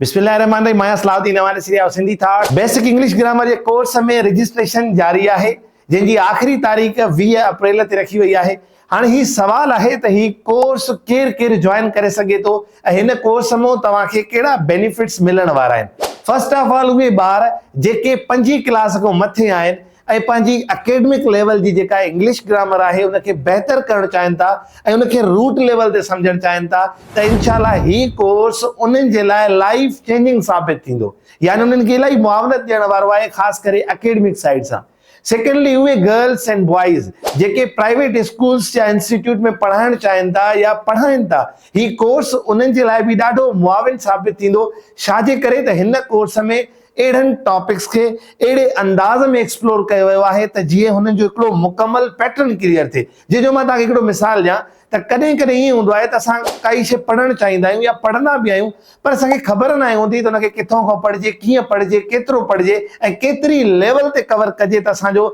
بسم الله الرحمٰن الرحيم مان آهيان صلاح الدين اوهان ڏسي رهيا آهيو سنڌي ٿاٽ بيسڪ انگلش گرامر جي ڪورس ۾ رجسٽريشن جاري آهي جنهن جي آخري تاريخ 20 اپريل تي رکي وئي آهي هاڻي هي سوال آهي ته هي ڪورس ڪير ڪير جوائن ڪري سگهي ٿو ۽ هن ڪورس مان توهان کي ڪهڙا بينيفٽس ملڻ وارا آهن فرسٽ آف آل اهي ٻار جيڪي پنجين ڪلاس کان مٿي آهن ۽ پنهنجي اڪيڊمڪ ليول جي جيڪا انگلش گرامر آهي ان کي بهتر ڪرڻ چاهين ٿا ۽ ان کي روٽ ليول تي سمجهڻ چاهين ٿا ته انشاء الله هي ڪورس انهن جي لاء لائيف چينجنگ ثابت ٿيندو يعني انهن کي الاهي معاونت ڏيڻ وارو آهي خاص ڪري اڪيڊمڪ سائيڊ سان سيڪنڊلي اهي گرلس اينڊ بوائز جيڪي پرائيويٽ اسڪولس يا انسٽيٽيوٽ ۾ پڙهائڻ چاهين ٿا يا پڙهائين ٿا هي ڪورس انهن جي لاء به ڏاڍو معاون ثابت ٿيندو ڇا جي ڪري ته هن ڪورس ۾ اهڙن ٽاپڪس کي اهڙي انداز ۾ ايڪسپلور ڪيو ويو آهي ته جيئن هنن جو هڪڙو مڪمل پيٽرن ڪليئر ٿئي. جنهن جو مان توهان کي هڪڙو مثال ڏيان ته ڪڏهن ڪڏهن ائين هوندو آهي ته اسان ڪائي شيء پڙهڻ چاهيندا آهيون يا پڙهندا به آهيون پر اسان کي خبر ناهي هوندي ته ان کي ڪٿان کان پڙهجي، ڪيئن پڙهجي، ڪيترو پڙهجي ۽ ڪيتري ليول تي ڪور ڪجي ته اسان جو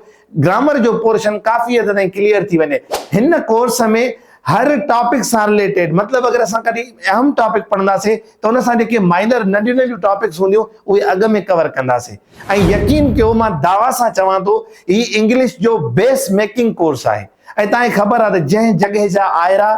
گرامر جو پورشن ڪافي حد تائين ڪليئر ٿي وڃي. هن ڪورس ۾ هر ٽاپڪ سان رليٽيڊ مطلب اگر اسان ڪڏهن اهم ٽاپڪ پڙهنداسين ته ان سان جيڪي مائنر ننڍيون ننڍيون ٽاپڪس هونديون اهي اڳ ۾ ڪور ڪنداسين ۽ يقين ڪيو مان دعويٰ سان چوان ٿو هي انگلش جو بيس ميڪنگ ڪورس آهي ۽ توهان کي خبر آهي ته جنهن جڳهه جا آئرا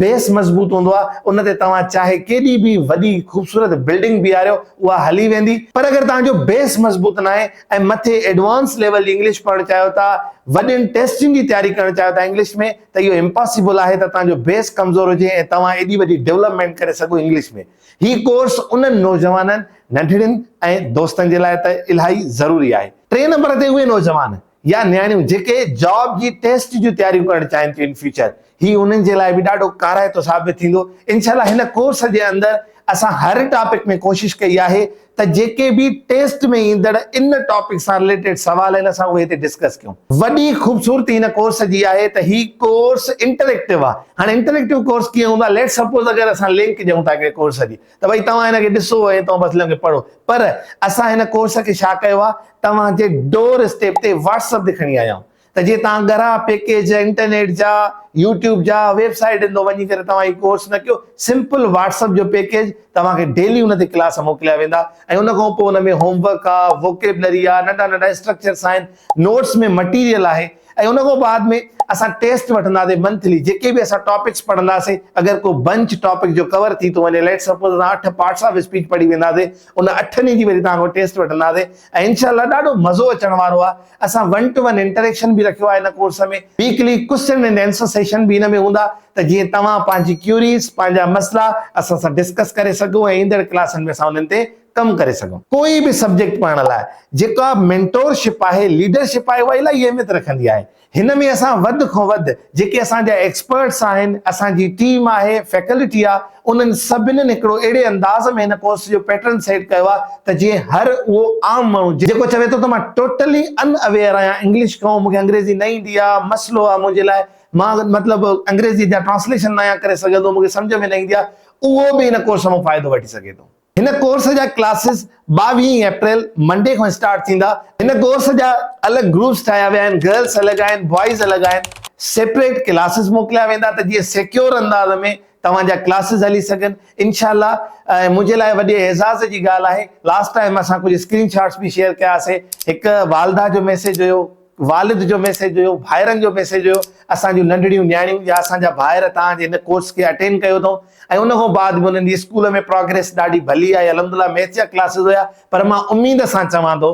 بيس مضبوط هوندو آهي ان تي توهان چاهي ڪيڏي به وڏي خوبصورت بلڊنگ بيهاريو اها هلي ويندي پر اگر توهان جو بيس مضبوط ناهي ۽ مٿي ايڊوانس ليول جي انگلش پڙهڻ چاهيو ٿا وڏين ٽيسٽن جي تياري ڪرڻ چاهيو ٿا انگلش ۾ ته اهو امپاسيبل آهي ته توهان جو بيس ڪمزور هجي ۽ توهان ايڏي وڏي ڊولپمينٽ ڪري سگهو انگلش ۾ هي ڪورس انهن نوجوانن ننڍڙين ۽ دوستن جي لاء ته الاهي ضروري آهي ٽئين نمبر تي اهي نوجوان يا نياڻيون جيڪي جاب جي ٽيسٽ جون تياريون ڪرڻ چاهين ٿيون ان فيوچر هي انهن جي لاء به ڏاڍو ڪارائتو ثابت ٿيندو انشاء الله هن ڪورس جي اندر اسان هر ٽاپڪ ۾ ڪوشش ڪئي آهي ته جيڪي به ٽيسٽ ۾ ايندڙ ان ٽاپڪ سان رليٽيڊ سوال آهن اسان اهي هتي ڊسڪس ڪيون وڏي خوبصورتي هن ڪورس جي آهي ته هي ڪورس انٽريڪٽو آهي هاڻي انٽريڪٽو ڪورس ڪيئن هوندو آهي ليٽ سپوز اگر اسان لنڪ ڏيون ٿا هڪڙي ڪورس جي ته ڀئي توهان هن کي ڏسو ۽ توهان بس هن کي پڙهو پر اسان هن ڪورس کي ڇا ڪيو آهي توهان جي ڊور اسٽيپ تي واٽس اپ تي کڻي آيا آهيون ته جيئن توهان ڳرا پيڪيج انٽرنيٽ جا يوٽيوب جا ويب سائيٽن تان وڃي ڪري توهان هي ڪورس نه ڪيو سمپل واٽس اپ جو پيڪيج توهان کي ڊيلي ان تي ڪلاس موڪليا ويندا ۽ ان کان پوء ان ۾ هوم ورڪ آهي ووڪيبلري آهي ننڍا ننڍا اسٽرڪچرس آهن نوٽس ۾ مٽيريل آهي ۽ ان کان بعد ۾ اسان ٽيسٽ وٺنداسين منٿلي جيڪي به اسان ٽاپڪس پڙهنداسين اگر ڪو بنچ ٽاپڪ جو ڪور ٿي ٿو وڃي ليٽ سپوز اسان اٺ پارٽس آف اسپيچ پڙهي وينداسين ان اٺن جي وري توهان کان ٽيسٽ وٺنداسين ۽ انشاء الله ڏاڍو مزو اچڻ وارو آهي اسان ون ٽو ون انٽريڪشن به رکيو آهي هن course ۾ weekly question and answer session به هن ۾ هوندا ته جيئن توهان پنهنجي ڪيوريز پنهنجا مسئلا اسان سان ڊسڪس ڪري سگهو ۽ ايندڙ ڪلاسن ۾ اسان انهن تي ڪم ڪري سگهون. ڪوئي به سبجيڪٽ پڙهڻ لاء جيڪا مينٽور شپ آهي، ليڊر شپ آهي اها الاهي اهميت رکندي آهي. هن ۾ اسان وڌ کان وڌ جيڪي اسان جا ايڪسپرٽس آهن، اسان جي ٽيم آهي، فيڪلٽي آهي، انهن سڀني هڪڙو اهڙي انداز ۾ هن ڪورس جو پيٽرن سيٽ ڪيو آهي ته جيئن هر اهو عام ماڻهو جيڪو چوي ٿو ته مان ٽوٽلي ان اويئر آهيان انگلش کان مون کي انگريزي نه ايندي آهي، مسئلو آهي منهنجي لاء، مان مطلب انگريزي جا ٽرانسليشن ناهيان ڪري سگهندو، مون کي سمجهه ۾ نه ايندي آهي، اهو به هن ڪورس مان فائدو وٺي سگهي ٿو. هن ڪورس جا ڪلاسز ٻاويهين اپريل منڊي کان اسٽارٽ ٿيندا. هن ڪورس جا الڳ گروپس ٺاهيا ويا آهن، گرلس الڳ آهن، بوائز الڳ آهن، سيپريٽ ڪلاسز موڪليا ويندا ته جيئن سيڪيور انداز ۾ توهان جا ڪلاسز هلي سگهن. انشاء الله ۽ منهنجي لاء وڏي اعزاز جي ڳالهه آهي لاسٽ ٽائيم اسان ڪجهه اسڪرين شاٽس به شيئر ڪياسي، هڪ والده جو ميسيج هيو، والد جو ميسيج هيو، ڀائرن جو ميسيج هيو، اسان جون ننڍڙيون نياڻيون يا اسان جا ڀائر توهان جي هن ڪورس کي اٽينڊ ڪيو اٿئون ۽ ان کان بعد به انهن جي اسڪول ۾ پراگريس ڏاڍي ڀلي آهي الحمدلله ميٿس جا ڪلاسز هيا پر مان اميد سان چوان ٿو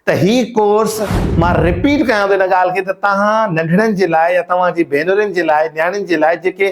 ته هي ڪورس مان رپيٽ ڪيان ٿو ان ڳالهه کي ته توهان ننڍڙن جي لاء يا توهان جي ڀينرن جي لاء نياڻين جي لاء جيڪي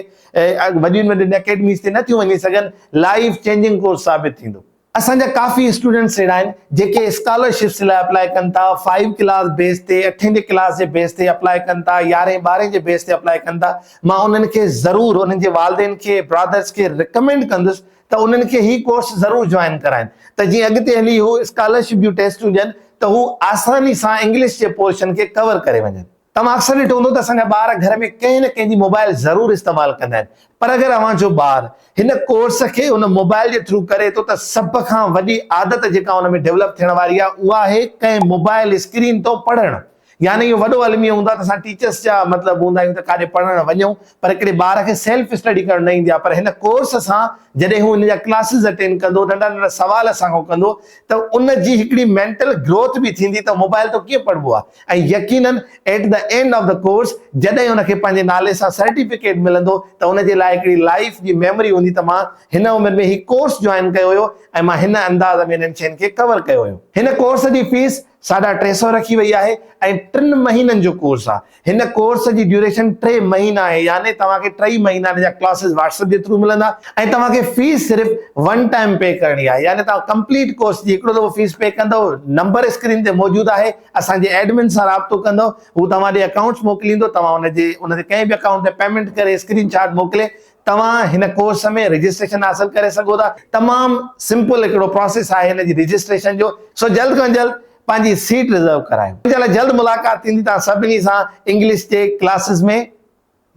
وڏين وڏين اڪيڊميز تي نه ٿيون وڃي سگهن لائيف چينجنگ ڪورس ثابت ٿيندو. اسان جا ڪافي اسٽوڊنٽس اهڙا آهن جيڪي اسڪالرشپس لاء اپلائي ڪن ٿا فائيو ڪلاس بيس تي اٺين جي ڪلاس جي بيس تي اپلائي ڪن ٿا يارهين ٻارهين جي بيس تي اپلائي ڪن ٿا مان انهن کي ضرور انهن جي والدين کي برادرس کي رڪمينڊ ڪندس ته انهن کي هي ڪورس ضرور جوائن ڪرائن ته جيئن اڳتي هلي هو اسڪالرشپ جون ٽيسٽون ڏين ته هو آساني سان انگلش جي پورشن کي ڪور ڪري وڃن. توهان اڪثر ڏٺو هوندو ته اسان جا ٻار گهر ۾ ڪنهن نه ڪنهن جي موبائل ضرور استعمال ڪندا آهن پر اگر اوهان جو ٻار هن ڪورس کي ان موبائل جي ٿرو ڪري ٿو ته سڀ کان وڏي عادت جيڪا ان ۾ ڊولپ ٿيڻ واري آهي اها آهي ڪنهن موبائل اسڪرين تان پڙهڻ. يعني اهو وڏو الميو هوندو آهي ته اسان ٽيچرس جا مطلب هوندا آهيون ته ڪاڏي پڙهڻ وڃون پر هڪڙي ٻار کي سيلف اسٽڊي ڪرڻ نه ايندي آهي پر هن ڪورس سان جڏهن هو ان جا ڪلاسز اٽينڊ ڪندو ننڍا ننڍا سوال اسان کان ڪندو ته ان جي هڪڙي مينٽل گروٿ به ٿيندي ته موبائل تو ڪيئن پڙهبو آهي ۽ يقينن at the end of the course جڏهن ان کي پنهنجي نالي سان سرٽيفڪيٽ ملندو ته ان جي لاء هڪڙي لائيف جي ميموري هوندي ته مان هن عمر ۾ هي ڪورس جوائن ڪيو هيو ۽ مان هن انداز ۾ انهن شين کي ڪور ڪيو هيو. هن ڪورس جي فيس 350 رکي وئي آهي ۽ ٽن مهينن جو ڪورس آهي. هن ڪورس جي ڊيوريشن ٽي مهينا آهي يعني توهان کي ٽئي مهينا هن جا ڪلاسز واٽس اپ جي ٿرو ملندا ۽ توهان کي فيس صرف ون ٽائيم پي ڪرڻي آهي يعني توهان ڪمپليٽ ڪورس جي هڪڙو دفعو فيس پي ڪندو نمبر اسڪرين تي موجود آهي اسان جي ايڊمن سان رابطو ڪندو هو توهان ڏي اڪائونٽس موڪليندو توهان ان جي ان جي ڪنهن به اڪائونٽ تي پيمنٽ ڪري اسڪرين شاٽ موڪلي توهان هن ڪورس ۾ رجسٽريشن حاصل ڪري سگهو ٿا. تمام سمپل هڪڙو پراسيس آهي هن جي رجسٽريشن جو سو جلد کان جلد پنهنجي سيٽ رزرو ڪرايو. انشاء الله جلد ملاقات ٿيندي توهان سڀني سان انگلش جي ڪلاسز ۾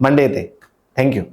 منڊي تي. Thank you.